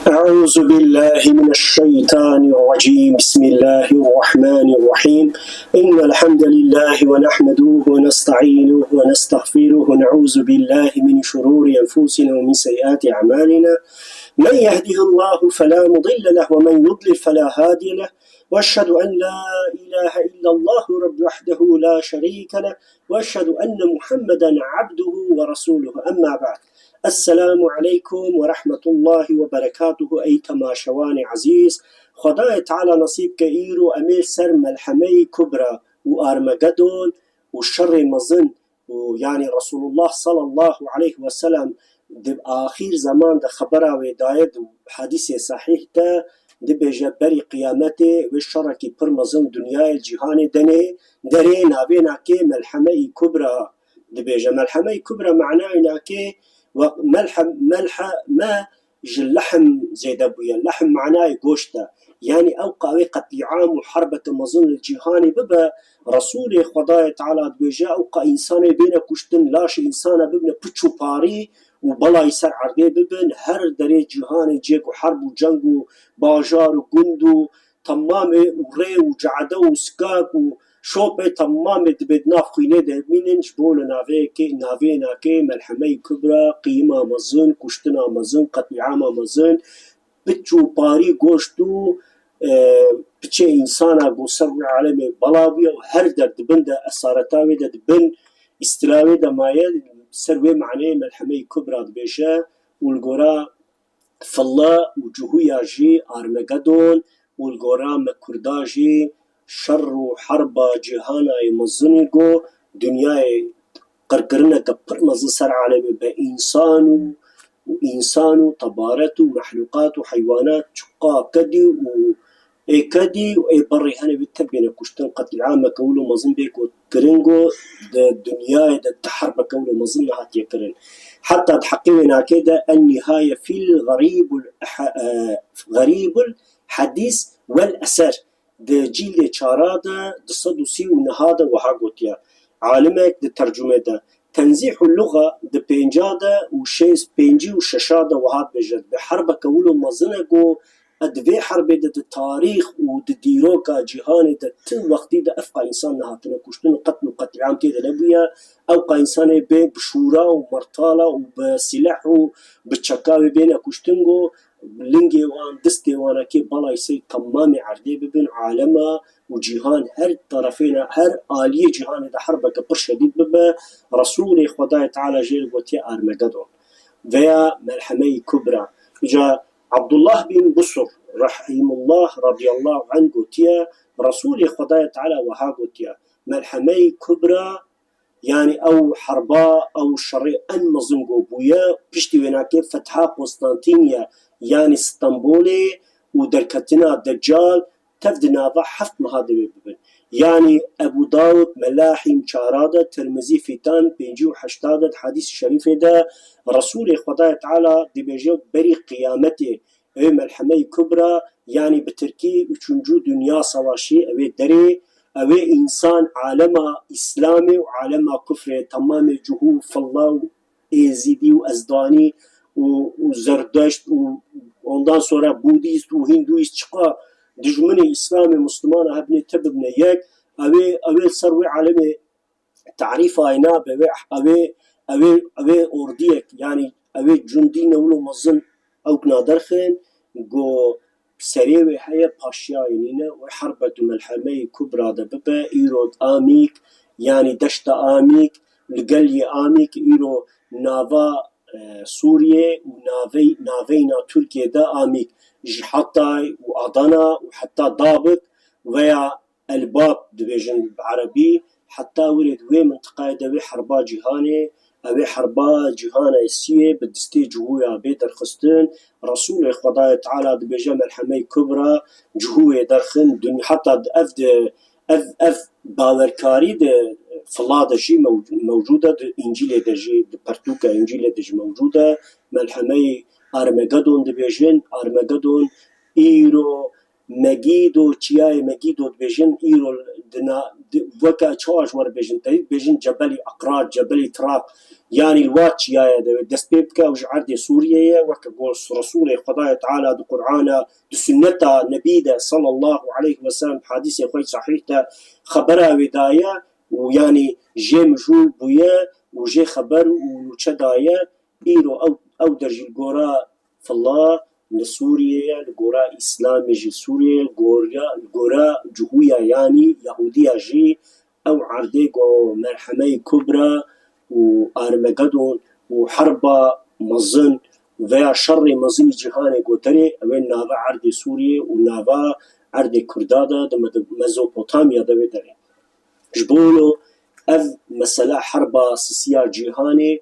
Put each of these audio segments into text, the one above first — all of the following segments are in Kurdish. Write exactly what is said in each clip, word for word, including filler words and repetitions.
أعوذ بالله من الشيطان الرجيم. بسم الله الرحمن الرحيم. إن الحمد لله ونحمده ونستعينه ونستغفره ونعوذ بالله من شرور أنفسنا ومن سيئات أعمالنا. من يهده الله فلا مضل له ومن يضلل فلا هادي له. وأشهد أن لا إله إلا الله رب وحده لا شريك له. وأشهد أن محمدا عبده ورسوله. أما بعد. السلام عليكم ورحمة الله وبركاته. Ey temaşevanê ezîz, Xwedayê Teala nesîb ke îro em ê ser Melhemeyê Kubra û Armagedon û şerê mezin û, yanî, Resulullah sallallahu aleyhi ve sellem di axîr zeman de xebera wê daye di hedîsê sahîh de dibêje, berî qiyametê wê şerekî pir mezin dinyayê, cîhanê denê derê, navê nakê Melhemeyî Kubra dibêje. Melhemeyî Kubra manayê nakê we-, melhe-, melhe-, me ji lehm zêde bûye. Lehm manayê goşt e. Yanî ew qawê qetlîam û herbeke mezin li cîhanê bibe, Resûlê Xwedayê Teala dibêje, ew qa însanê bêne kuştin, laşê însana bibine piç û parî û belayî ser erdê bibin, her derê cîhanê ciyê ku herb û ceng û bajar û gund û temamê û rê û cade û sikak û şopê temamê dibê di nav xwînê de bimînin, ji bo li naveyekê, navê nakê Melhemeyî Kubra, qîyima mezin, kuştina mezin, qetlîama mezin, piç û parî goşt û, e, piçê însana ku ser wê alemê bela bûye û her der di bin de esareta wê de, di bin îstila wê de maye, ser wê maneyê Melhemeyî Kubra dibêje û li gora Filla û Cihûya jî Armagedon û li gora me Kurda jî şer û herba cîhana yê mezinî ku dinyayê qirkirineke pir mezin ser alemê be, însan û, û însan û tebaret û mehluqat û heywanat, çiqa kedî û ê kedî û ê berî hene wê tev bêne kuştin, qetlîameke wilo mezin bê ku kirin ku di dinyayê de di herbeke wilo mezin nehatiye kirin. Heta di heqê wê nakê de En Nihaye fîl Xerîbul He-, e, Xerîbul Hedîs wel Eser di cîldê çara de du sed û sî û neh de wiha gotiye. Alimek di tercumê de Tenzîh û Luxa di pênca de û şêst, pêncî û şeşa de wiha dibêje, bi herbeke wilo mezin e ku di vê herbê de di tarîx û di dîroka cîhanê de ti wextî de ev qa însan nehatine kuştin û qetl û qetlîam tê de nebûye. Ew qa însanê bê bi şûra û mertala û bi sileh û bi çeka wê bêne kuştin ku lingê wan, distê wan eke belayî ser temamê erdê bibin, alema û cîhan her terefêne, her aliyê cîhanê de herbeke pir şedîd bibe, Resûlê Xwedayê Teala jê re gotiye Armagedon veya Melhemeyî Kubra. Îca Abdullah bin Busr rahimullah radiyallahu anh gotiye, Resûlê Xwedayê Teala wiha gotiye, Melhemeyî Kubra, yanî ew herba, ew şerê en mezin ku bûye, piştî wênakê fetha Konstantîniye, yanî Stenbolê û derketina Decal, tev di nava heft meha de wê bibin. Yanî Ebû Dawud, Melahîm çara de, Tirmizî Fîtan pêncî û heşta de, di hedîs şerîfê de Resûlê Xwedayê Teala dibêje, berî qiyametê, ew ê Melhemeyî Kubra, yanî bi tirkî Üçüncü Dünya Savaşı, ew ê derê, ew ê însan alema Îslamê û alema kufrê, temamê cihû, filla û êzîdî û ezdanî û, û zerdeşt û ondan sonra budîst û hîndûîst çiqa dijminê Îslamê, Muslimana hebnê te bibine yek, ew ê, ew ê ser wê alemê tarîfa wê nabe, wê, ew ê, ew ê, ew ê ordiyek, yanî ew ê cundî ne wilo mezin ew naderxin, go serê wê heye, paşiyayê nîne, wê herbe di Melhemeyê Kubra de bibe, îro Amîk, yanî deşta Amîk, li gel yê Amîk, îro nava, e, Sûriyê û navey-, naveyna Tirkiyê de Amîk, ji Hatay û Adana û heta Dabik veya Elbab dibêjin bi erebî, heta wirê di wê mintiqayê de wê herba cîhanê, ew ê herba cîhana siyê bi distê cihûya bê derxistin, Resûlê Xwedayê Teala dibêje Melhemeyê Kubra, cihûyê derxin, dunya, heta di ev di, ev, ev bawerkarî di fila de jî mew-, mewcûd e, di Încîlê de jî, di pertûka Încîlê de jî mewcûd e. Melhemeyê Armagedon dibêjin, Armagedon îro Megido, çiyayê Megido dibêjin, îro di na-, di-, weke çawa ji we re bêjin, te bêjin Cebelî Eqrat, Cebelî Tirak, yanî li wa çiya ye de dest pê bike, ew ji erdê Sûriyê ye, weke ku Resûlê Xwedayê Teala di Qur'ana, di sunneta Nebî de sallallahu aleyhi ve sellem, hadîsê xwe sahîh de xebera wê daye û yanî jê mijûl bûye û jê xeber û nûçe daye. Îro ew, ew der jî li gora filla li Sûriyê ye, li gora Îslamê jî Sûriyê ye, li gora, li gora cihûya yanî Yahûdiya jî ew erdê ku Merhemeyê Kubra û Armegedon û herba mezin veya şerê mezin ê cîhanê goterê, ew ê nava erdê Sûriyê û nava erdê Kurda de, di Medo-, Mezopotamya de wê derê. Ji bo wilo ev mesela herba sisiya cîhanê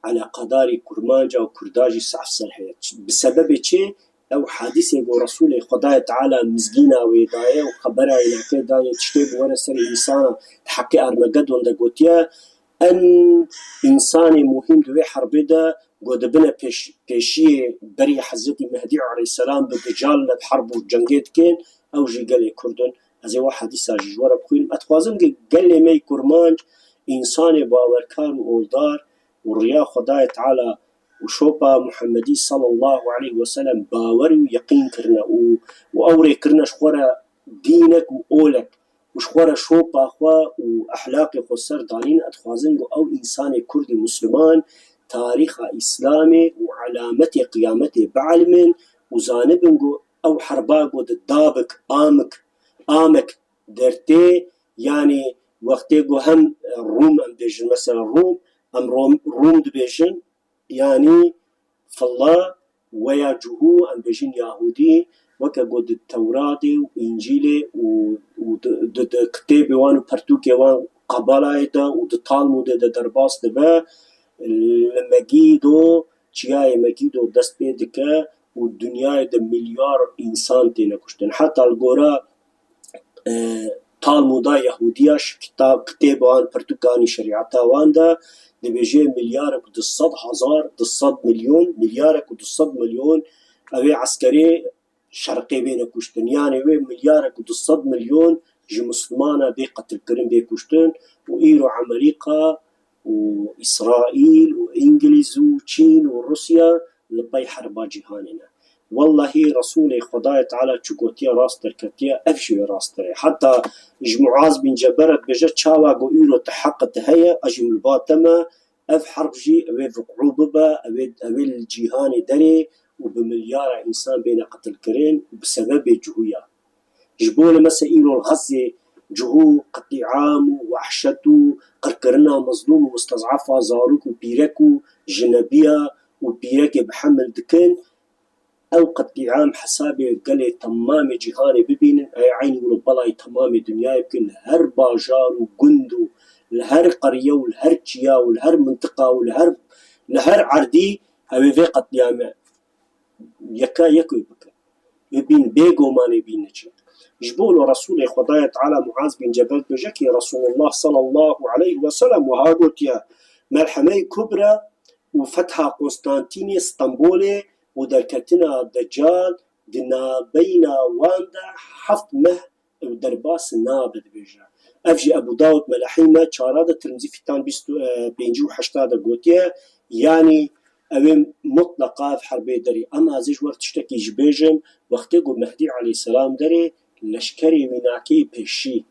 eleqedarî Kurmanca û Kurda jî sef ser heye. Bi sebebê çi? Ew hadîsê ku Resûlê Xwedayê Teala mizgîna wê daye û xebera wê nake daye, tiştê bi were serê însana di heqê Armegedon de gotiye, en însanê muhîm di wê herbê de ku dibine pêş-, pêşiyê berî Hezretî Mehdî aleyhisselam bi Dical ne bi herb û cengê dikin, ew jî gelê Kurd in. Ez ê wa hedîsa jî ji we re bixwînim. Ez dixwazim ge-, gelê me yê Kurmanc, însanê bawerkar û oldar û riya Xwedayê Teala û şopa Muhemmedî sallallahu aleyhi ve sellem bawer û yeqîn kirine û, û ew rê kirine ji xwe re dînek û olek û ji xwe re şopa xwe û ehlaqê xwe ser danîn, ez dixwazim ku ew însanê Kurdî Musliman tarîxa Îslamê û elametê qiyametê bielimin û zanibin ku ew herba ku di dabik, amik, amek dertê, yanî wextê ku hem Rûm em bêjin, mesela Rûm, em Rom, Rûm dibêjin, yanî filla weya cihû, em bêjin Yahûdî, weke ku di Tewradê û Încîlê û, û di, di, di kitêbê wan û pertûkê wan Qebalayê de û di Talmûdê de derbas dibe, li Megîdo, çiyayê Megîdo dest pê dike û dinyayê de milyar însan têne kuştin. Heta li gora e, Talmûda Yahûdiya, ji kitab, kitêba wan, pirtûkanî şerîeta wan de dibêje milyarek û du sed hezar, du sed milyon, milyarek û du sed milyon ew ê eskerê şerqê bêne kuştin. Yanî wê milyarek û du sed milyon ji Mislimana bê qetilkirin, bê kuştin û îro Amerîka û Îsraîl û Îngilîz û Çîn û Rûsya li pey herba cîhanê ne. Wellahî Resûlê Xwedayê Teala çi gotiye rast derketiye, ev jî wê rast derê. Heta ji Muaz bin Cebel re dibêje, çawa ku îro tu heqit heye, ez jî li ba te me, ev herb jî ew ê vuqû bibe, ew ê, ew ê li cîhanê derê û bi milyara însan bêne qetilkirin û bi sebebê cihûya. Ji bo li mese îro li Xezzê cihû, qetîam û wehşet û qirkirina mezlûm û mustez'efa zarok û pîrek û jinebiya û pîrekê bi hemil dikin, ew qetîam hesabê gelê temamê cîhanê bibînin, ey eynî wilo belayê temamê dinyayê bikin, li her bajar û gund û li her qeriye û li her çiya û li her mintiqa û li her, li her erdî ew ê vê qetîamê yeka yek wê bike. Wê bîn bêgumanê bîn neçe. Ji bo lo Resûlê Xwedayê Teala Muaz bin Cebel dibêje ki Resulullah sallallahu aleyhi ve sellem wiha gotiye, Melhemeyê Kubra û fetha Konstantînê Stenbolê û derketina Decal di navbeyna wan de heft meh ew derbas nabe, dibêje. Ev jî Ebû Dawud Melahî me çara de, Tirmizî fîtan bîst û, e, pêncî û heşta de gotiye, yanî ew ê mutleqa ev herbê derê. Ema ez ê ji we tiştekî jî bêjim, wextê ku Mehdî aleyhisselam derê, leşkerê wî nakeyê pêşî.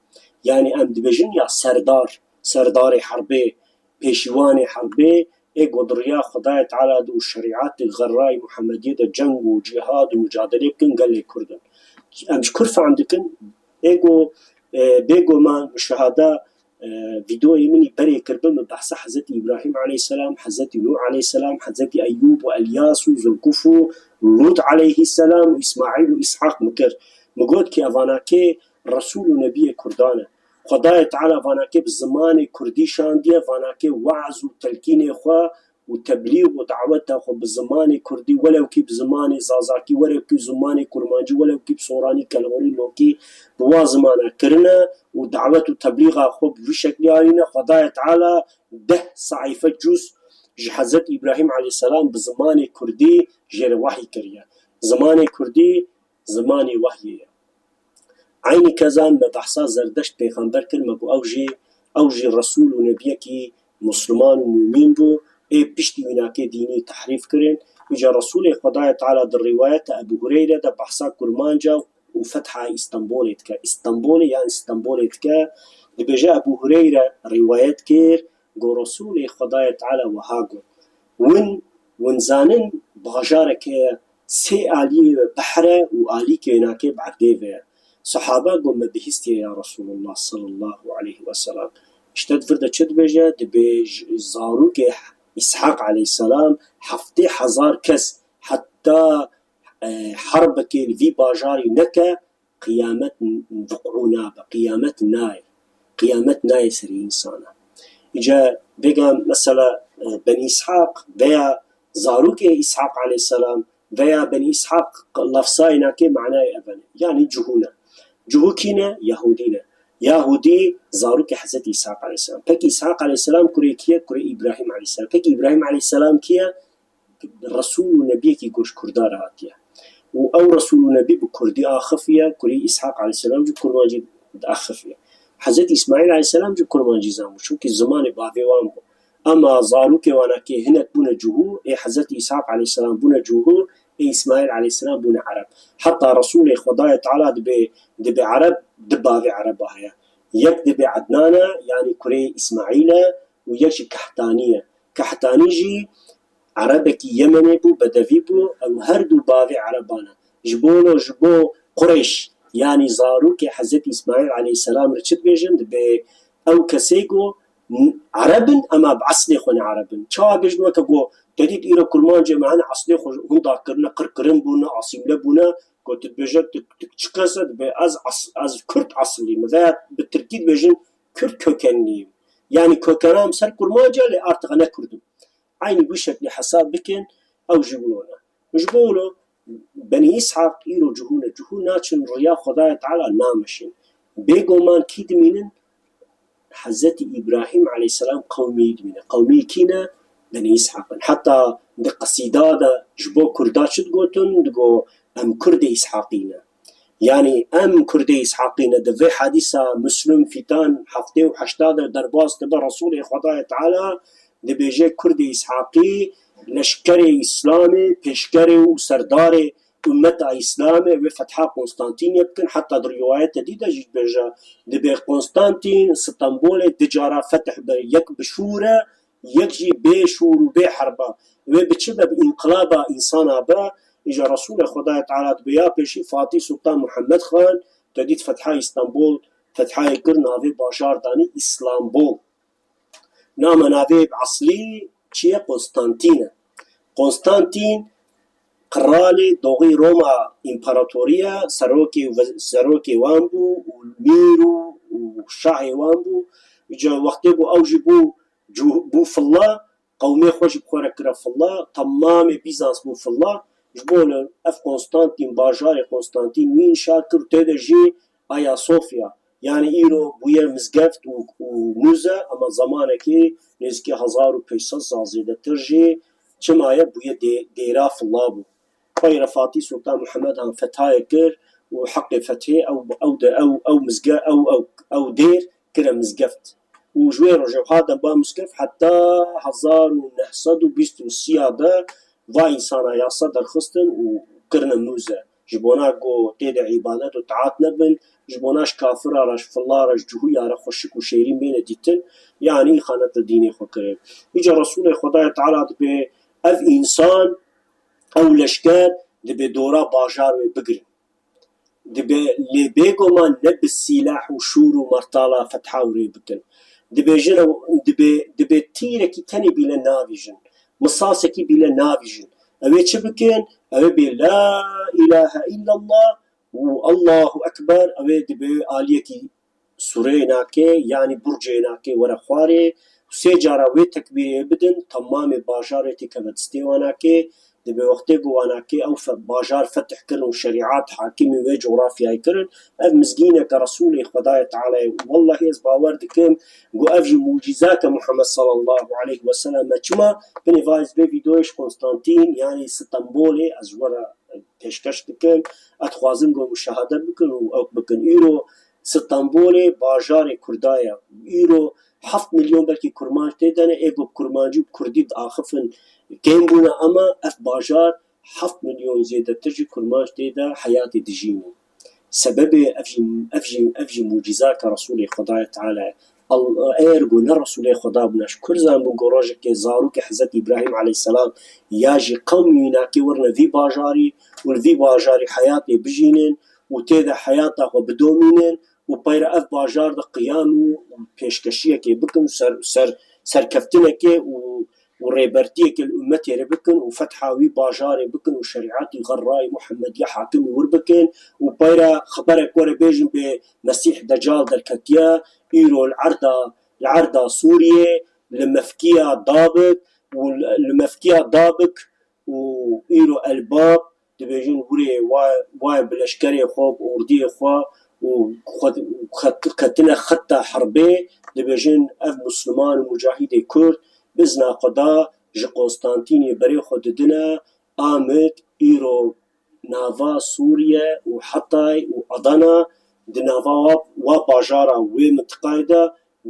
Yanî em dibêjin ya serdar, serdarê herbê, pêşîwanê herbê, ê ku di riya Xwedayê Teala de û şerîetê xerrayî Muhemediyê de ceng û cîhad û mucadelê bikin, gelê Kurd in. Em ji kur fehm dikin? Ê ku, e, bêguman muşahada, e, vîdeoyê min î berê kiribin, min behsa Hezretî Îbrahîm aleyhisselam, Hezretî Nûh aleyhisselam, Hezretî Eyyûb û Elyas û Zulkuf û Lût aleyhisselam û Îsmaîl û Îshaq min kir. Min got ki evanakê Resul û Nebiyê Kurdan e. Xwedayê Teala vanakê bi zimanê kurdî şandiye, vanakê weaz û telkînê xwe û teblîg û daweta xwe bi zimanê kurdî, welew kî bi zimanê zazakî, welew kî bi zimanê kurmancî, welew kî bi soranî, kelhorî, lokî, bi wa zimana kirine û dawet û teblîga xwe bi vî şeklî anîne. Xwedayê Teala deh saîfe cûz ji Hezret Îbrahîm aleyhisselam bi zimanê kurdî jê re wehy kiriye. Zimanê kurdî zimanê wehyê ye. Eynî keza me behsa Zerdeşt pêxember kir, me got ew jî, ew jî Resûl û Nebiyekî Musliman û mûmîn bû, ê piştî wînakê dînî tehrîf kirin. Îca Resûlê Xwedayê Teala di rîwayeta Ebû Hureyre de behsa Kurmanca û fetha Îstanbulê dike. Îstanbulê yan Stenbolê dike. Dibêje Ebû Hureyre rîwayet kir, got Resûlê Xwedayê Teala wiha got, Win, win zanin bajarek heye sê aliyê ve behr e û alîkê wênakê bi erdê ve ye. Sehaba got, Me bihîstiye ya Resûlullah sallallahu aleyhi ve sellem. Îşte di vir de çi dibêje? Dibêj zarokê Îshaq aleyhisselam heftê hezar kes heta, e, herbekê li vî bajarî neke, qiyamet n-, vuqû nabe, qiyamet nayê. Qiyamet nayê serê însana. Îca vêga mesela, e, Benî Îshaq veya zarokê Îshaq aleyhisselam veya Benî Îshaq lafzayê nakê manayê ev e. Yanî cihû ne. Cihû kî ne? Yahûdî ne. Yahûdî zarokê Hezretî Îshaq aleyhisselam. Pekî Îshaq aleyhisselam kurê kî ye? Kurê Îbrahîm aleyhisselam. Pekî Îbrahîm aleyhisselam kî ye? Resûl û nebiyekî ku ji Kurda re hatiye. Û ew Resûl û Nebî bi Kurdî axifiye, kurê Îshaq aleyhisselam jî Kurmancî diaxifiye. Hezretî Îsmaîl aleyhisselam jî Kurmancî zanbû, çimkî zimanê bavê wan bû. Ema zarokê wana kê hinek bûne cihû, ê Hezretî Îshaq aleyhisselam bûne cihû, ê Îsmaîl aleyhisselam bûne Ereb. Heta Resûlê Xwedayê Teala dibê, dibê Ereb, di bavê Ereba heye. Yek dibê Ednan e, yanî kurê Îsmaîl e, û yek jî Kehtanî ye. Kehtanî jî Erebekî Yemenê bû, bedevî bû, ew her du bavê Ereban e. Ji bo lo, ji bo Qurêş, yanî zarokê Hezretî Îsmaîl aleyhisselam re çi dibêjin? Dibê ew kesê ku n-, Ereb in, ema bi eslê xwe ne Ereb in. Çawa bêjin weke ku te dît îro Kurmancê me hene eslê xwe hunda kirine, qirkirin bûne, asîmle bûne, ku tu dibêje tu, tu çi kes e? Dibê ez es-, ez Kurd eslî me. Veya bi Tirkî dibêjin Kürt kökenliyim. Yanî kökenim ser Kurmanc e, lê artık ne Kurd im. Eynî wî şeklî hesab bikin, ew jî wilo ne. Ji bo wilo Benî Îshaq îro cihû ne, cihû naçin riya Xwedayê Teala nameşin. Bêguman kî dimînin? Hezretî Îbrahîm aleyhisselam qewmî dimîne. Qewmî kî ne? Benî Îshaq in. Heta di qesîda de ji bo Kurda çi digotin? Digo, Em Kurdê Îshaqî ne. Yanî em Kurdê Îshaqî ne. Di vê hedîsa Muslim fîtan heftê û heşta de derbas dibe Resûlê Xwedayê Teala, dibêje Kurdê Îshaqî leşkerê Îslamê, pêşkerê û serdarê ummeta Îslamê wê fetha Konstantînê bikin. Heta di rîwayete dî de jî dibêje, dibê Konstantîn Stenbolê du cara fetih be, yek bi şûr e, yek jî bê şûr û bê herb e. Wê bi çi be? Bi înqilaba însana be. Îja Resûlê Xwedayê Teala dibê ya pêşî Fatîh Sultan Muhammed Xan, te dît fetha Îstanbul, fethayê kir, navê bajar danî Îslambol. Nama navê eslî çi ye? Konstantîn e. Konstantîn qiralê doxî Roma împaratorî ye, serokê ve-, serokê wan bû û mîr û, û şahê wan bû. Îca wextê ku ew jî bû cû-, bû filla, qewmê xwe jî bi xwe re kire filla, temamê Bîzans bû filla. Ji bo li ev Konstantîn, bajarê Konstantîn wî înşa kir, tê de jî Ayasofya, yanî îro bûye mizgeft û, û mûze, ema zemanekî nêzîkî hezar û pênc sed sal zêdetir jî çima ye bûye dê-, dêra filla bû. Pey re Fatîh Sultan Muhammed han fethayê kir û heqê fethê ew, ew de, ew, ew mizge-, ew, ew, ew dêr kire mizgeft. Û ji wê rojê ha demba mizgeft heta hezar û neh sed û bîst û sê de va însana yasa derxistin û kirine mûze. Ji bona ku tê de îbadet û taat nebin, ji bona ji kafira re, ji filla re, ji cihûya re xweşik û şêrîn bêne dîtin, yanî îxanet li dînê xwe kirin. Îca Resûlê Xwedayê Teala dibê ev însan, ew leşker dibê dora bajar wê bigirin. Dibê lê bêguman ne bi sîlah û şûr û mertala fetha û rê bikin. Dibêjin ew, dibê, dibê tîrekî tenê bîle navîjin. Misasekî bîle navîjin. Ew ê çi bikin? Ew ê bê La îlahe îllallah û Allahu Ekber, ew ê dibê aliyekî sûreyê nake, yanî burcê nake were xwarê, sê cara wê tekbîrê bidin, temamê bajarê têkeve distê wan nake, dibê wextê ku wan nake ew fe-, bajar fetih kirin û şerîat hakimî wê cografyayê kirin, ev mizgîneke Resûlê Xwedayê Teala ye. Wellahî ez bawer dikim ku ev jî mucîzake Muhammed sallallahu aleyhi ve sellem e. Çima? Binê va ez vê vîdeoyê ji Konstantîn, yanî Stenbolê, ez ji we re pêşkeş dikin. Ez dixwazim ku muşahede bikin û ew bikin. Îro Stenbolê bajarê Kurda ye. Îro heft milyon belkî kurmanc tê de ne, ê ku bi kurmancî û bi kurdî diaxifin kêm bûne, ama ev bajar heft milyon zêdetir ji kurmanc tê de heyatê dijînin. Sebebê ev jî, ev jî, ev jî mucîzaka Resûlê Xwedayê Teala ye. Al-, eger ku ne Resûlê Xweda bûna, ji kur zanibûn ku rojekê zarokê Hezretî Îbrahîm aleyhisselam ya jî qewmî wî nakê werine vî bajarî û li vî bajarî heyatê bijînin û tê de heyata xwe bidomînin û peyra ev bajar de qiyam û pêşkeşiyekê bikin û ser, ser, serkeftinekê û û rêbertiyekê li ummetê re bikin û fetha wî bajarê bikin û şerîetî xerrayî Muhemmediya hakimî wir bikin û peyra xeberek were bêjin bê Mesîh Decal derketiye, îro li erda, li erda Sûriyê, li mefkiya Dabik û li, li mefkiya Dabik û îro Elbab dibêjin hûrê wa, wa bi leşkerê xwe, bi ordiyê xwe û xwe, xet-, ketine xeta herbê, dibêjin ev Musliman û mucahidê Kurd bi izna Xweda ji Konstantînê berê xwe didine Amid, îro nava Sûriye û Hetay û Adana, di nava wa, wa bajara wê mintiqayê de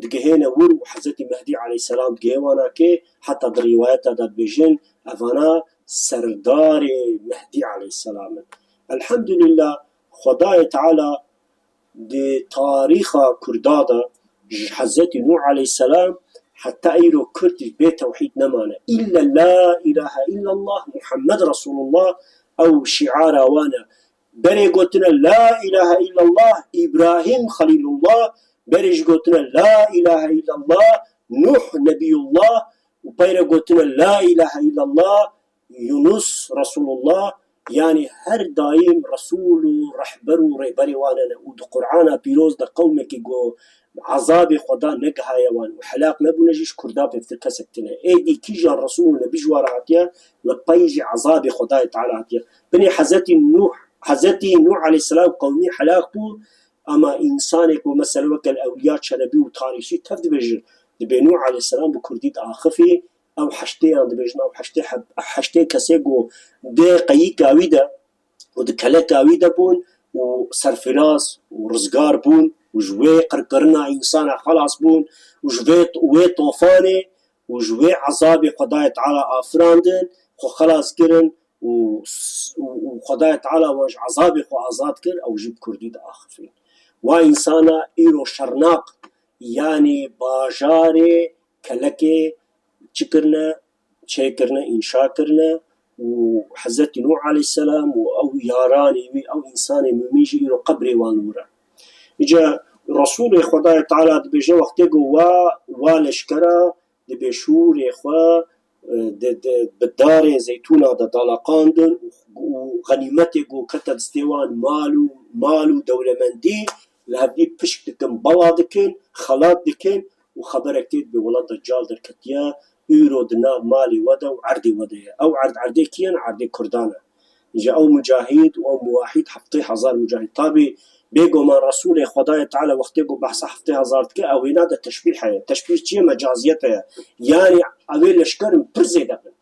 digihêne wir û Hezretî Mehdî aleyhisselam digihê wana kê, heta di rîwayeta de dibêjin, evana serdarê Mehdî aleyhisselam in. Elhamdülillah, Xwedayê Teala di tarîxa Kurda de ji Hezretî Nûh aleyhisselam heta îro Kurd bê tewhîd nemane. Îlle la ilahe illallah Muhammed Resulullah ew şiara wan e. Berê gotine la ilahe illallah Îbrahîm Xelîlullah, berê jî gotine la ilahe illallah Nûh Nebiyullah û peyre gotine la ilahe illallah Yunus Resulullah, yanî her daîm Resûl û rehber û rêberê wan hene û di Qur'ana pîroz de qewmekî ku ezabê Xweda negihaye wan û helak nebûne jî ji Kurda pêvtir kesek tune. Êdî kîjan Resûl û Nebî ji wan re hatiye, li pey jî ezabê Xwedayê Teala hatiye. Binê Hezretî Nûh, Hezretî Nûh aleyhisselam qewmî helak bû, ama însanê ku mesela weke li Ewliya Çelebî û Tarîsî tev dibêjin, dibê Nûh aleyhisselam bi Kurdî diaxifî, ew heştêyan dibêjin, ew heştê heb-, heştê kesê ku dê qeyîka wî de û di keleka wî de bûn û serfiraz û rizgar bûn û ji wê qirkirina însana xelas bûn û ji vê, wê tofanê û ji wê ezabê Xwedayê Teala afirandin, xwe xelas kirin û s-, û, û Xwedayê Teala wan ji ezabê xwe azad kir, ew jî bi Kurdî diaxifîn. Wa însana îro Şernaq, yanî bajarê kelekê çi kirine, çêkirine, înşa kirine û Hezretî Nûh aleyhisselam û ew yaranê wî, ew însanê mumîn jî îro qebrê wan li wir e. Îca Resûlê Xwedayê Teala dibêje, wextê ku wa, wa leşkera dibê şûrê xwe, e, di, di, bi darê zeytûna de daleqandin û, û xenîmetê ku kete destê wan mal û, mal û dewlemendî li hevdî pişk dikin, bela dikin, xelat dikin û xeberek tê dibê wela Deccal derketiye, îro di nav malê we de û erdê we de ye. Ew erd erdê kî ye? Erdê Kurdan e. Ji ew mucahîd û ew muwahîd heftê hezar mucahîd. Tabî bêguman Resûlê Xwedayê Teala wextê ku behsa heftê hezar dike, ew wêna de teşbîh heye. Teşbîh çi ye? Mecaziyet heye. Yanî ew ê leşkerin pir zêde bin.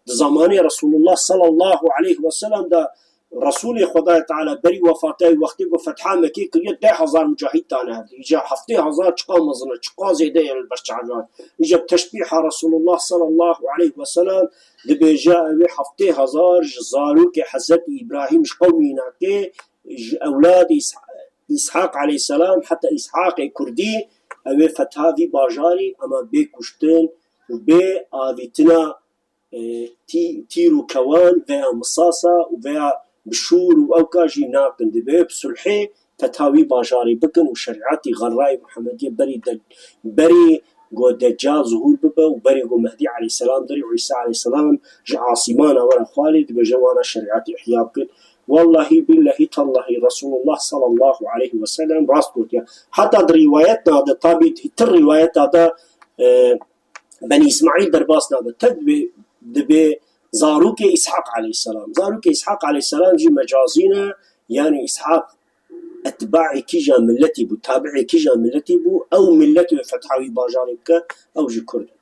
Di zamanê Resulullah sallallahu aleyhi ve sellem de Resûlê Xwedayê Teala berî wefatê wextê ku fetha Mekê kiriye, deh hezar mucahîd dane hev. Îca heftê hezar çiqa mezin e, çiqa zêde ye li ber çavan. Îca bi teşbîha Resulullah sallallahu aleyhi ve sellem dibêje ew ê heftê hezar ji zarokê Hezretî Îbrahîm ji qewmî nakê, ji ewladê Îs-, Îshaq aleyhisselam heta Îshaqê Kurdî, ew ê fetha vî bajarî, ema bê kuştin û bê avîtina, e, tî-, tîr û kewan veya misasa û veya bi şûr û ewka jî nakin. Divê bi sulhê fetha wî bajarî bikin û şerîetî xerrayê Muhemediyê berî de, berî ku Deccal zuhûr bibe û berê ku Mehdî aleyhisselam derê û Îsa aleyhisselam ji asîmana were xwalê, dibêje wana şerîetî ihya bikin. Wallahî, billehî, tallahî, Resulullah sallallahu aleyhi ve sellem rast gotiye. Heta di rîwayetna de, tabî hîtir rîwayeta de, e, Benî Îsmaîl derbas nabe. Tev dibê, dibê zarokê Îshaq aleyhisselam. Zarokê Îshaq aleyhisselam jî mecazî ne, yanî Îshaq etbaê kîjan miletî bû, tabiê kîjan miletî bû, ew milet wê fetha wî bajarê bike, ew jî Kurd in.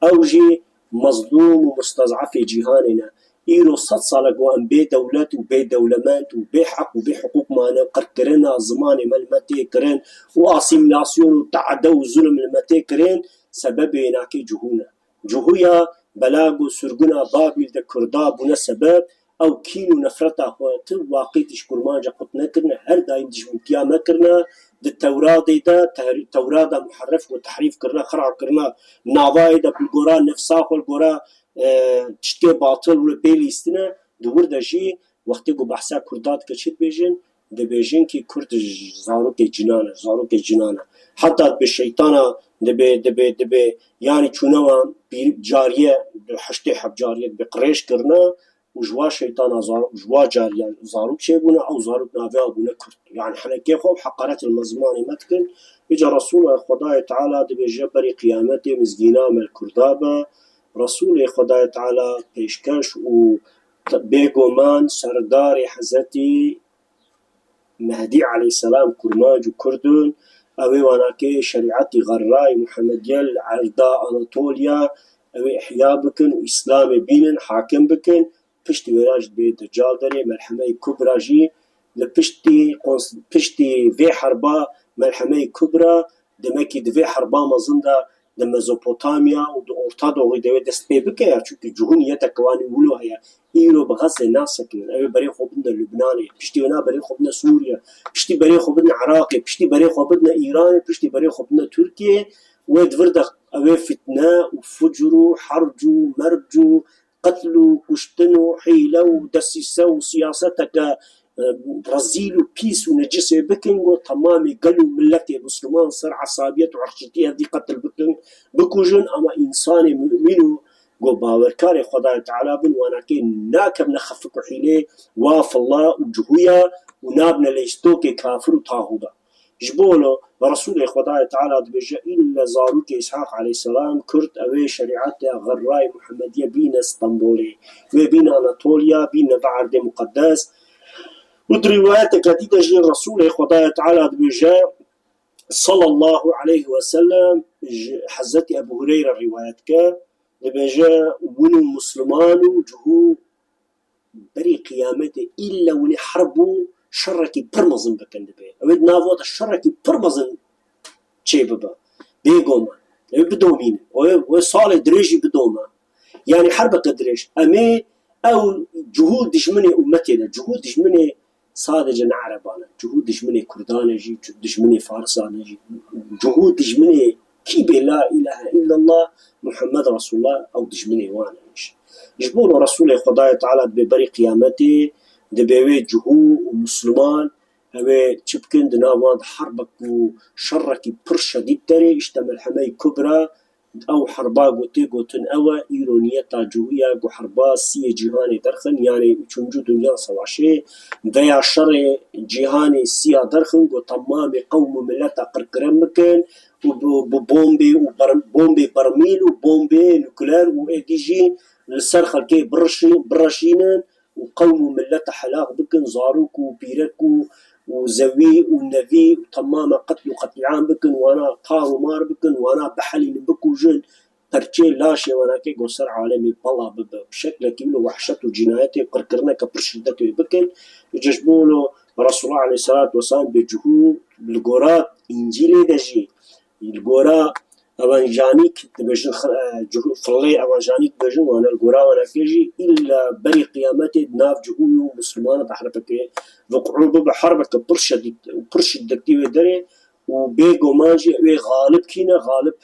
Ew jî mezlûm û mustezafê cîhanê ne. Îro sed sal e ku em bê dewlet û bê dewlemend û bê heq û bê hiqûq mane, qirkirina zimanê me li me tê kirin û asîmîlasyon û te'de û zulm li me tê kirin, sebebê wênakê cihû ne. Cihûya bela ku sirguna Babîl de Kurda bûne sebeb, ew kîn û nefreta xwe ti waqîtî ji Kurmanca qut nekirine, her daîm dijmintiya me kirine, di Tewradê de, Tehr-, Tewrada muherref ku tehrîf kirine, xira kirine, navayê de bi gora nefsa xwe, li gora, e, tiştê batil wilo pê lîstine, di wir de jî wextê ku behsa Kurda dike çi dibêjin? Dibêjin ki Kurd ji zarokê cinan e, zarokê cinan e. Heta dibe şeytana, dibe, dibe, dibe, yani çûne wan pîr-, cariye, bi heştê heb cariye dibe qirêj kirine û ji wa şeytana zar-, ji wa cariye zarok çêbûne, ew zarok navê wan bûne Kurd. Yani henekê xwe û heqaret li me zimanê me dikin. Îca Resûla Xwedayê Teala dibêje berî qiyametê mizgîna me li Kurda be. Resûlê Xwedayê Teala pêşkeş û te-, bêguman serdarê Hezretî Mehdî aleyhisselam Kurmanc û Kurd in. Ew ê wanakê şerîetî xerrayê Muhemediye li erda Anatoliya ew ê ihya bikin û Îslamê bînin, hakim bikin. Piştî wê re jî dibê Decal derê, Melhemeyê Kubra jî li piştî qons-, piştî vê herba Melhemeyê Kubra, demekî di vê herba mezin de di Mezopotamya û di Orta Doğî de wê dest pê bike ya, çunkî cihû niyeteke wan ê wilo heye. Îro bi Xezê nasekinin. Ew ê berê xwe bidine Lubnanê, piştî wêna berê xwe bidine Sûriye, piştî berê xwe bidine Iraqê, piştî berê xwe bidine Îranê, piştî berê xwe bidine Tirkiyê. Wê di vir de ew ê fitne û fucr û herc û merc û qetl û kuştin û hîle û desîse û siyaseteke, e, rezîl û pîs û necisê bikin, ku temamê gel û miletê Misliman ser esabiyet û irqçitî hevdî qetil bikin, bikujin, ama însanê mumîn û ku bawerkarê Xwedayê Teala bin, wanakê nakevne xefik û hîlê wa filla û cihûya û nabne leyistokê kafir û taxûda. Ji bo wilo Resûlê Xwedayê Teala dibêje, îlle zarokê Îshaq aleyhisselam, Kurd, ew ê şerîeta xerrayê Muhemediyê bîne Stenbolê, wê bîne Anatoliya, bîne bi erdê muqeddes. Û di rîwayeteke dî de jî Resûlê Xwedayê Teala dibêje, sallallahu aleyhi ve sellem, ji Hezretî Ebu Hureyre rîwayet dike, dibêje, win û Musliman û cihû berî qiyametê îlle winê herb û şerekî pir mezin bikin dibe. Ew ê di nav wan de şerekî pir mezin çê bibe. Bêguman. Ew ê bidomînin. Ew ê, ew ê salê dirêj jî bidome. Yani herbeke dirêj. Em ê ew cihû dijminê ummetê ne. Cihû dijminê sadece ne Ereban e. Cihû dijminê Kurdan e jî, dijminê Farisan e jî. Cihû dijminê kî bê la ilahe illallah Muhammed Resulullah, ew dijminê wan e jî. Ji bo Resûlê Xwedayê Teala dibê berî qiyametê, dibê wê cihû û Musliman, ew ê çi bikin, di nav wan de herbek û şerekî pir şedîd derê, îşte Melhemeyê Kubra, ew herba ku tê gotin ew e, îro niyeta cihû ye ku herba siyê cîhanê derxin, yani üçüncü Dünya Savaşı, veya şerê cîhanê siya derxin, ku temamê qewm û mileta qirkirin bikin û bi, bi bombê û ber-, bombê bermîl û bombê nukleer û êdî jî li ser xelkê birişî-, bireşînin û qewm û mileta helak bikin, zarok û pîrek û, û zewî û nevî û temama qetl û qetlîam bikin, wana tar û mar bikin, wana bihelînin, bikujin, perçê laşê wanakê go ser alemê bela bibe. Bi şeklekî wilo wehşet û cînayetê, qirkirineke pir şiddet wê bikin. Îca ji bo wilo Resulullah aleyhisselatu vesselam bê cihû li gora Încîlê de jî, li gora evanjanîk dibêjin, e, cihû, fillê evanjanîk dibêjin, wana li gora wanakê jî îlla berî qiyametê di nav cihû û Muslimanan de herbeke vuqû bibe, herbeke pir şedîd û pir şiddetî wê derê û bêguman jî wê xalib kî ne, xalib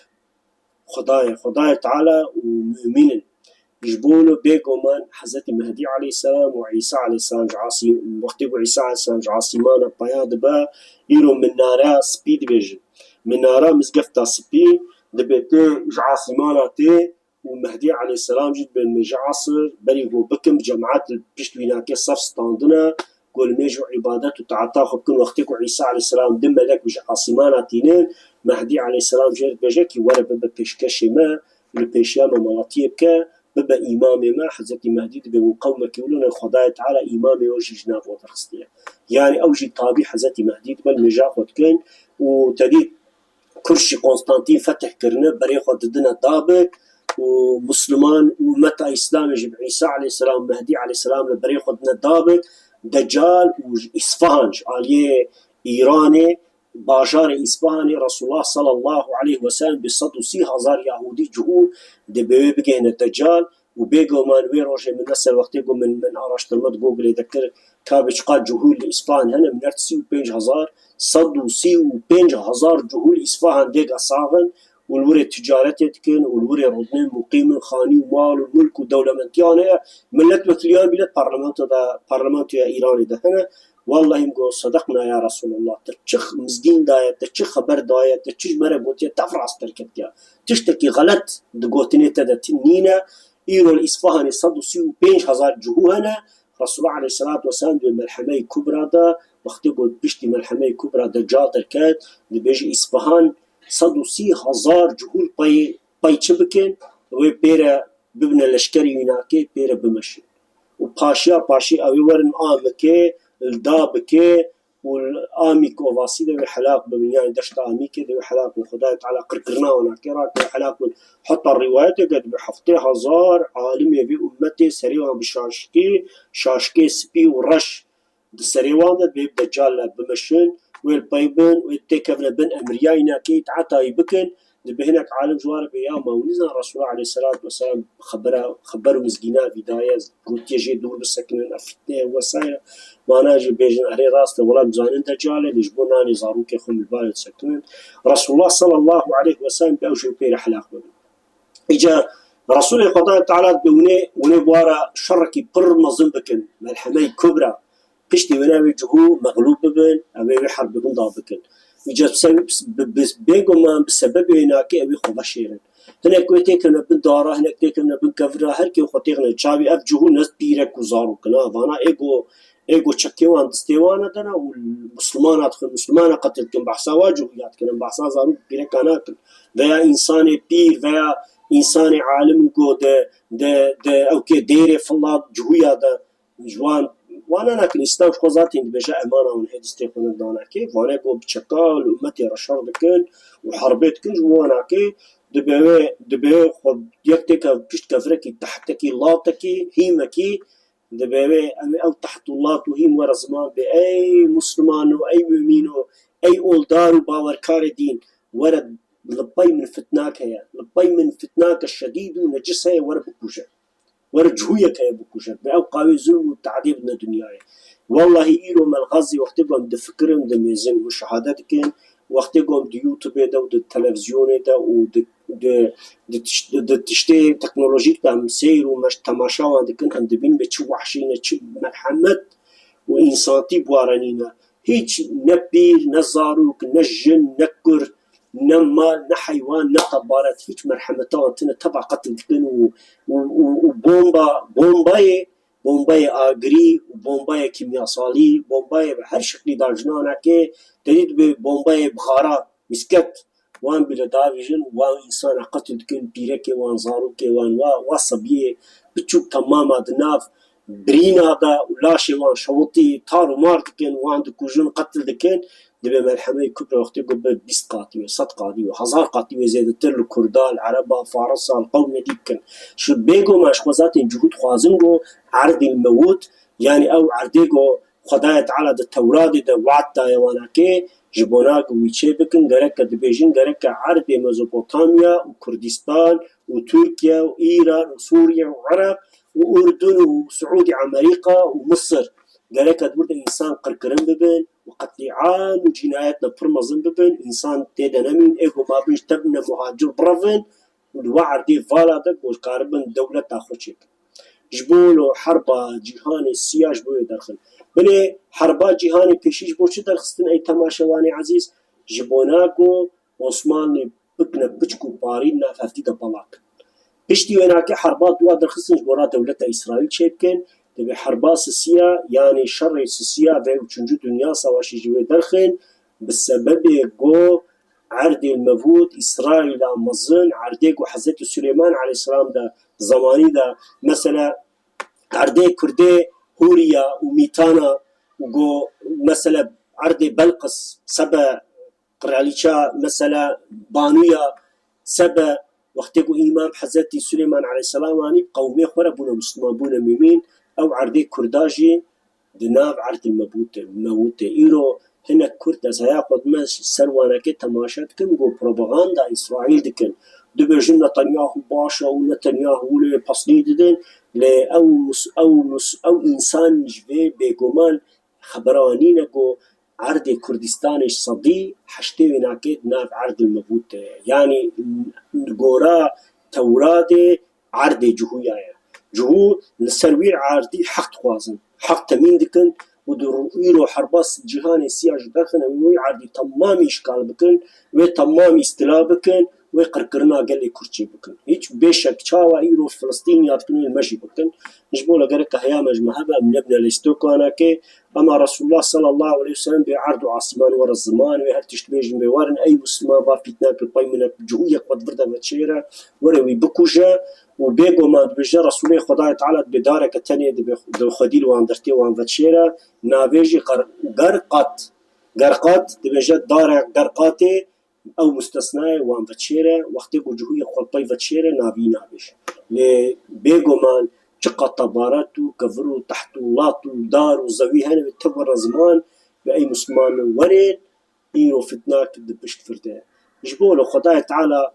Xwedayê, Xwedayê Teala û mumîn in. Ji bo wilo bêguman Hezretî Mehdî aleyhisselam û Îsa aleyhisselam ji asî-, wextê ku Îsa aleyhisselam ji asîmana peya dibe, îro minara spî dibêjin. Minara mizgefta spî dibe tê ji asîmana tê û Mehdî aleyhisselam jî dibe nimêje esir, berî ku bikin bi cemaet li pişt wî nake sef standine, ku nimêj û îbadet û taeta xwe bikin. Wextê ku Îsa aleyhisselam di melek ji asîmana tînin, Mehdî aleyhisselam jê re dibêje kî were bibe pêşkêşê me, li pêşiya me malatiyê bike, bibe îmamê me. Hezretî Mehdî dibe û qewmekî wilo ne, Xwedayê Teala îmamê we jî ji nav we derxistiye. Yani ew jî tabî Hezretî Mehdî dibe, li mêja xwe dikin û tedî Kurşî Konstantîn fetih kirine, berê xwe didine Dabik, û Musliman û ummeta Îslamê jî bi Îsa aleyhisselam, Mehdî aleyhisselam li berê xwe dine dabit, Decal û ji Îsfahan, ji aliyê Îranê, bajarê Îsfahanê Resulullah sallallahu aleyhi ve sellem bi sed û sî hezar Yahûdî cihû dibê wê bigihîne Decal û bêguman wê rojê min ne ser wextê ku min, min araştirme di Googleê de kir, ka bi çiqas cihû li Îsfahan hene, min her sî û pênc hezar, sed û sî û pênc hezar cihû li Îsfahan dêga sax in û li wirê ticaretê dikin û li wirê rûdinên muqîm in, xanî û mal û milk û dewlementiyan heye. Milet wekiliyan bîne parlamento de, parlamentoya Îranê de hene. Wallahî min got, sedaqna ya Resulullah, tu çi mizgîn daye, tu çi xeber daye, tu çi ji me re gotiye, tev rast derketiye. Tiştekî xelet di gotinê te de ti-, nîne. Îro li Îsfahanê sed û sî û pênc hezar cihû hene. Resulullah aleyhisselatu vesselam dibê Melhemeyê Kubra de, wextê ku piştî Melhemeyê Kubra Decal derket, dibêje Îsfahan sed û sî hezar cihû li pey, pey çi bikin, wê pêre bibine leşkerê wî nakê, pêre bimeşin. Û paşiya paşî ew ê werin Amikê, li Dabikê û li Amîk Ovasî de wê helak bibin, yani deşta Amîkê de wê helak bin. Xwedayê Teala qirkirina wan nake, rake wê helak bin. Heta rîwayeteke dibe heftê hezar alimê vê ummetê serê wan bi şaşikê, şaşikê spî û reş di serê wan de, dibê bi Deccal re bimeşin, wê li pey bin, wê têkevine bin emriya wî nakê, îtaeta wî bikin. Dibê hinek alim ji wan re bê, ya ma hûn nizan Resulullah aleyhisselatu vesselam xebera, xeber û mizgîna vî daye, gotiye jê dûr bisekinin, ev fitne ye vesaire. Wana jî bêjin, erê rast e, wela em zanin Deccal e, lê ji bo nanê zarokê xwe li balê disekinin. Resulullah sallallahu aleyhi ve sellem bi ew jî pê re helak bibin. Îca Resulê Xwedayê Teala dibê hûnê, hûnê bi wan re şerekî pir mezin bikin, Melhemeyê Kubra. Piştî wêne wê cihû mexlûb bibin, ew ê wê herb bi winda bikin. Îca bi se-, bi, bi, bêguman bi sebebê wê nakê ew ê xwe veşêrin. Hinek wê têkevine bin dara, hinek têkevine bin kevira, her kê xwe têxine çavî. Ev cihû ne pîrek û zarok in, ha, vana ê ku, ê ku çekê wan distê wan e dene û Muslimana dixin, Muslimana qetil dikin, behsa wa cihûya dikin, em behsa zarok û pîreka nakin. Veya însanê pîr, veya însanê alim ku di, di, di ewkê dêrê filat cihûya de ji wan, wana nakin. Îslam ji xwe zaten dibêje emana hûn hê distê xwe ne danakê. Vane ku bi çeka li ummetê re şer dikin û herbê dikin, ji wan nakê, dibê wê, dibê xwe yek têke pişt kevirekî, tehtekî, latekî, hîmekî, dibê wê em ê ew teht û lat û hîm were ziman bê, ey Muslimano, ey mumîno, ey oldar û bawerkarê dîn, were li pey min fitnak heye, li pey min fitnake şedîd û necis heye, were bikuje. Were cihûyek heye bikuje. Bi ew qawê zulm û teadî bidine dinyayê. Wallahî îro me li Xezê wextê ku em difikirin, dimêzin û şehadet dikin, wextê ku em di YouTubeê de û di televîzyonê de û di, di, di, tişt, di tiştê teknolojîk de em seyr û meş-, temaşa wan dikin, em dibînin bê çi wehşî ne, çi merhemet û însantî bi wan re nîne. Hîç ne pîr, ne zarok, ne jin, ne kur, ne mal, ne heywan, ne tebaret, hîç merhemeta wan tine, teva qetil dikin û, û, û, û bomba, bombayê, bombayê agirî û bombayê kîmyasalî, bombayê bi her şeklî da jinanekê, te dît bi bombayê bixara, misket, wan bile davêjin, wan însana qetil dikin, pîrekê wan, zarokê wan, wa, wa sebiyê biçûk temama di nav birîna de û laşê wan şewitî tar û mar dikin, wan dikujin, qetil dikin. Dibê Melhemeyê Kubra wextê ku bi bîst qatî wê, sed qatî wê, hezar qatî wê zêdetir li Kurda, li Ereba, Farisa, li qewmê dî bikin. Ji bêguman ji xwe zaten cihû dixwazin ku erdî mewût, yanî ew erdê ku Xwedayê Teala di Tewratê de we'd daye wanakê, ji bona ku wî çê bikin, gereke dibêjin, gereke erdê Mezopotamya û Kurdistan û Tirkiye û Îran û Sûriye û Iraq û Urdun û Siûdî Amerîka û Misir, gereke di wir de însan qirkirin bibin û qetlîam û cînayetna pir mezin bibin, însan tê de nemîn, ê ku mabin ji te bine muhacir birevin û li we erdê vala de ku karibin dewleta xwe çêkin. Ji bo lo herba cîhanê siya ji bo wê derxin. Binê herba cîhanê pêşî ji bo çi derxistin ey temaşevanê ezîz? Ji bona ku Osmanlî bikine piçk û parî nav hevdî de bela kin. Piştî wê nake herba dua derxistin ji bona dewleta Îsraîl çêbikin, dibê herba sisiya, yanî şerê sisiya vê üçüncü Dünya Savaşı ji wê derxin, bi sebebê ku erdê mevût Îsraîla mezin, erdê ku Hezretî Suleyman aleyhisselam de zemanî de, mesela erdê Kurdê Hûriya û Mîtana û ku mesela erdê Belqis sebe Qiraliça, mesela Banuya sebe Wextê ku Îmam Hezretî Suleyman aleyhisselam anî, qewmê xwe re bûne Misliman, bûne mumîn, ew erdê Kurda jî di nav erdil mebûte, mewûte. Îro hinek Kurd, ez heya xwe dime ser wanekê temaşe dikim, ku propaganda Îsraîl dikin. Dibêjin Netanyahu baş e û Netanyahu lê pesnî didin, lê ew mus-, ew mus-, ew însan ji vê bêguman xebera nîne ku erdê Kurdistanê ji sedî heştê wê nake di nav erdil mebûte. Yanî li gora Tewratê erdê Cihûya ye. Cihû li ser wî erdî heq dixwazin. Heq temîn dikin û di ru-, îro herba cîhanê siya ji derxin, em wî erdî temamî îşgal bikin, wê temamî îstila bikin, wê qirkirina gelê Kurd çê bikin. Hiç bêşek çawa îro Filistîn ya dikin, wê me jî bikin. Ji bo le gerek heya me ji me hebe, em nebine lêstokanekê. Ema Resulullah sallallahu aleyhi ve sellem bê erd û asîman were ziman, wê her tişt bêjin bê werin, ey Musliman, va fitne pê pey min e, cihûyek xwe di vir de veçêre, were wî bikuje û bêguman dibêje Resulê Xwedayê Teala dibê dareke tenê dibê, dibê xwedî li wan dertê wan veçêre, navê jî Ger-, Gerqat, Gerqat dibêje dare Gerqatê, ew mustesna ye, wan veçêre, wextê ku cihûyê xwe pey veçêre, navî nabêje. Lê bêguman çiqas tebaret û kevir û teht û lat û dar û zewî hene, wê tev were ziman, ve ey Musliman werê, îro fitnak di pişt vir de. Ji bo li Xwedayê Teala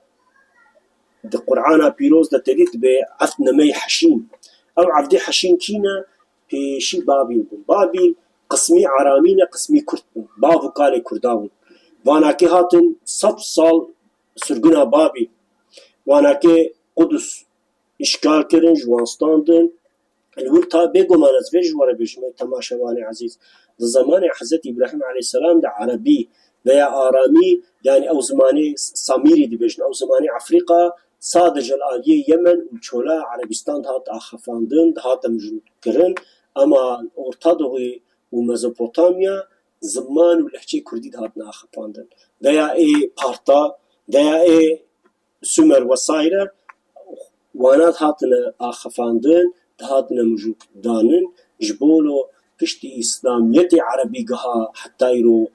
di Qur'ana pîroz de tevî dibe evd nemey heşîn. Ew evdê heşîn kî ne? Pêşî Babîl bûn. Babîl qismî Aramî ne, qismî Kurd bûn. Bav û kalê Kurda bûn. Vanakê hatin sed sal sirguna Babîl. Vanakê Qudus îşgal kirin, ji wan standin. Li wir ta bêguman ez vê ji we re bêjim, ey temaşevanê ezîz. Di zemanê Hezretî Îbrahîm aleyhisselam de erebî veya aramî, yanî ew zimanê Samîrî dibêjin, ew zimanê Efrîqa, sadece li aliyê Yemen û çola Erebîstan dihat axifandin, dihate mijûlkirin, ema Orta Doğu û Mezopotamya ziman û lehçeyê Kurdî dihatine axifandin. Veya ê Parta, veya ê Sumer vesaire, wana dihatine axifandin, dihatine mijûkdanin, ji bo lo piştî Îslamiyetê Erebî giha heta îro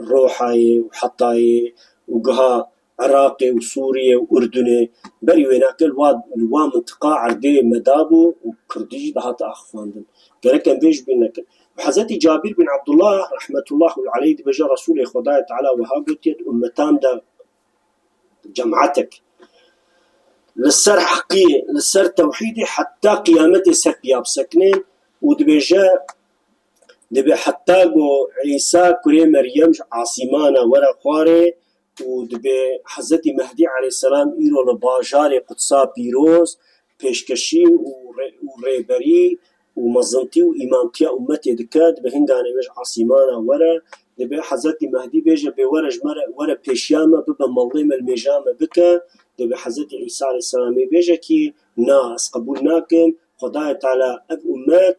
Rohayê û Hetayê û giha Iraqê û Sûriyê û Urdunê, berî wênake li wa, li wa mintiqa erdê me dabû û Kurdî jî dihate axifandin. Gerek em vê ji bîr nekin. Hezretî Cabîr bin Abdullah rahmetullah aleyh dibêje, Resûlê Xwedayê Teala wiha gotiye, di ummetan de cematek li ser heqî, li ser tewhîdê heta qiyametê ser piya bisekinin û dibêje, dibê heta ku Îsa kurê Meryem ji asîmana were xwarê û dibê Hezretî Mehdî aleyhisselam îro li bajarê Qudsa pîroz pêşkeşî û rê-, û rêberî û mezintî û îmamtiya ummetê dike, dibê hingane wê ji asîmana were, dibê Hezretî Mehdî bêje, bê were ji me re, were pêşiya me bibe, mallê me li mêja me bike, dibê Hezretî Îsa aleyhisselamê bêje kî, na, ez qebûl nakim, Xwedayê Teala ev ummet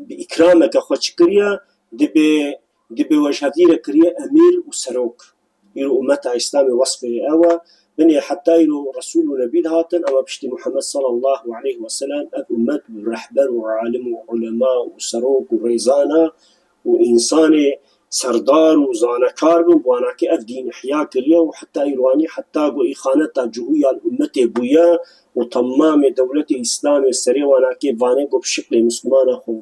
bi îkrameke xwe çi kiriye, dibê, dibê we ji hevdî re kiriye emîr û serok. Îro ummeta Îslamê wesfê ew e. Binê heta îro Resul û Nebî dihatin, ema piştî Muhammed sallallahu aleyhi ve sellem ev ummet bi rehber û alim û ulema û serok û rêzana û însanê serdar û zanekar bin, bi wanakê ev dîn ihya kiriye û heta îro anî, heta ku îxaneta cihûya li ummetê bûye û temamê dewletê Îslamê serê wanakê vanê ku bi şiklê Mislimana xwe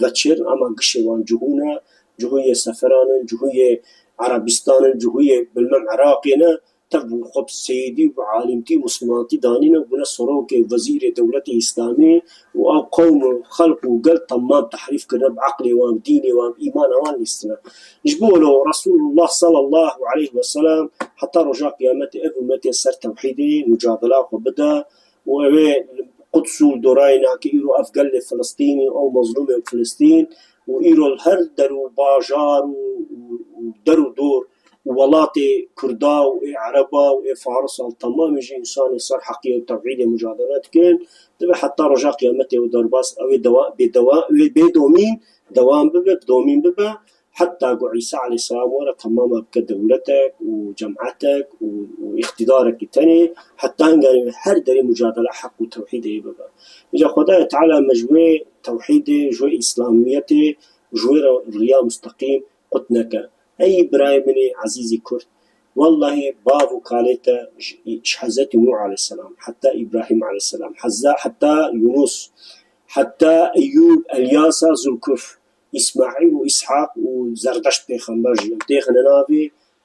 veçir, ema gişê wan cihû ne, cihûyê seferan in, cihûyê Erebistan in, cihûyê bilmem Iraqê ne, tev bûn xwe bi seyidî û bi alimtî û muslimantî danîne û bûne serokê, wezîrê dewletê Îslamî û ew qewm û xelq û gel temam tehrîf kirine, bi eqlê wan, bi dînê wan, bi îmana wan lîstine. Ji bo lo Resulullah sallallahu aleyhi ve sellem heta roja qiyametê ev ummetê ser tewhîdê mucadela xwe bide û ew ê Quds û dorayê nake îro ev gelê Filistînî, ew mezlûmê Filistîn û îro li her der û bajar û, û, û der û dor û welatê Kurda û ê Ereba û ê Farisa li temamê jî însanê ser heqiyê û tewhîdê mucadele dikin, dibe heta roja qiyametê û derbas ew ê dewa-, bê dewa-, wê bê domîn dewam bibe, bi domîn bibe, heta ku Îsa aleyhisselam were temama bike dewletek û cematek û, û îqtîdarekî tenê, heta hinganê her derê mucadele heq û tewhîdê bibe. Îca Xwedayê Teala me ji wê tewhîdê, ji wê Îslamiyetê, ji wê re riya musteqîm qut neke. Ey birayê min ê ezîzî Kurd, Wellahî bav û kalê te ji, ji Hezretî Nûh aleyhisselam, heta Îbrahîm aleyhisselam, heza-, heta Yunus, heta Eyûb, Elyasa, Zulkuf, Îsmaîl û Îshaq û Zerdeşt pêxember jî em têxine navê,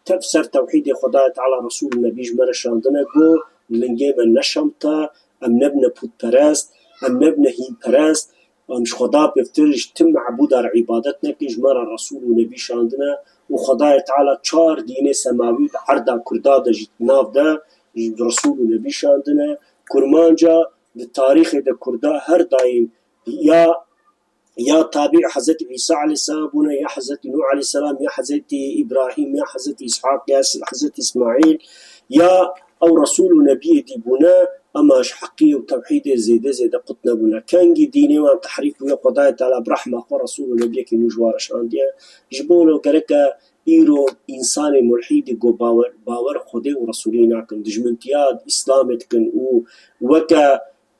tev ser tewhîdê Xwedayê Teala Resûl û Nebî ji me re şandine, got, lingê me neşemta, em nebine pûtperest, em nebine hînperest, em ji Xweda pêvtir ji tim mebûda re îbadet nekin, ji me re Resûl û Nebî şandine û Xwedayê Teala çar dînê semawî di erda Kurda de jî nav de ji Resûl û Nebî şandine. Kurmanca di tarîxê de Kurda her daîm ya, ya tabî Hezretî Îsa aleyhisselam bûne, ya Hezretî Nûh aleyhisselam, ya Hezretî Îbrahîm, ya Hezretî Îshaq, ya Hezretî Îsmaîl, ya ew Resûl û Nebiyê dî bûne, ema ji heqî û tewhîdê zêde zêde qut nebûne. Kengî dînê wan tehrîf bûye, Xwedayê Teala bi rehma xwe Resûl û Nebiyekî nû ji wan re şandiye. Ji bo lo gereke îro însanê mulhîdî ku bawer, bawer Xwedê û Resûlî nakin, dijmintiya Îslamê dikin û weke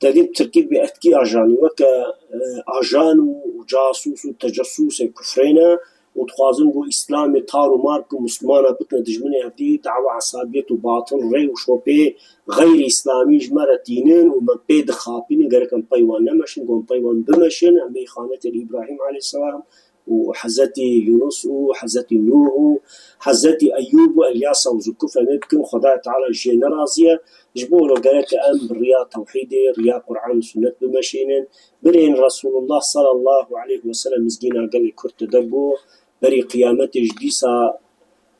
tevî bi tirkî bi etkî ajanî, weke, e, ajan û casûs û tecessûsê kufrê ne û dixwazin ku Îslamê tar û mar bikin, Muslimana bikine dijminê hevdî, dawa esabiyet û batil rê û şopê xeyrî Îslamî ji me re tînin û me pê dixapînin, gerek em pey wan nemeşin, ku em pey wan bimeşin, em bê îxanetê li Îbrahîm aleyhisselam û Hezretî Yunus û Hezretî Nûh û Hezretî Eyûb û Elyasa û Zulkuf em ê bikin, Xwedayê Teala ji yê nerazî ye. Ji bo lo gereke em bi riya tewhîdê, riya Qur'an û Sunnet bimeşînin. Birên Resulullah sallallahu aleyhi ve sellem mizgîna gelê Kurd de got, berî qiyametê ji dîsa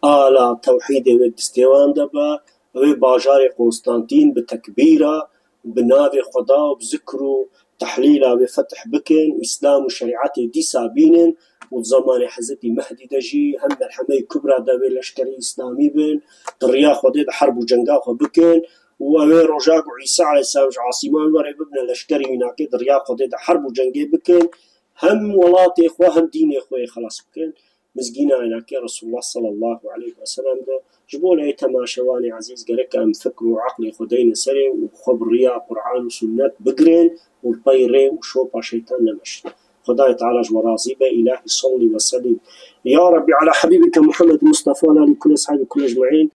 ala tewhîdê wê distê wan de be. Ew ê bajarê Konstantîn bi tekbîra, bi navê Xweda û bi zikr û tehlîla wê fetih bikin, Îslam û şerîetê dîsa bînin û di zemanê Hezretî Mehdî de jî hem Melhemeyê Kubra de wê leşkerê Îslamî bin, di riya Xwedê de herb û cenga xwe bikin û ew ê roja ku Îsa aleyhisselam ji asîman were bibine leşkerê wî nakê, di riya Xwedê de herb û cengê bikin, hem welatê xwe hem dînê xwe yê xelas bikin. Mizgîna înakê Resulullah sallallahu aleyhi ve sellem de. Ji bo lê temaşevanê ezîz gerek em fikr û eqlê xwe deyne serê û xwe bi riya Qur'an û Sunnet bigirên û li pey rê û şopa şeytan nemeşin. Xwedayê Teala ji we razî be. Îlahî salli ve sellim ya Rabbî ala Habîbike Muhammed Mustafa û alî kulli eshabî kulli ecmaîn.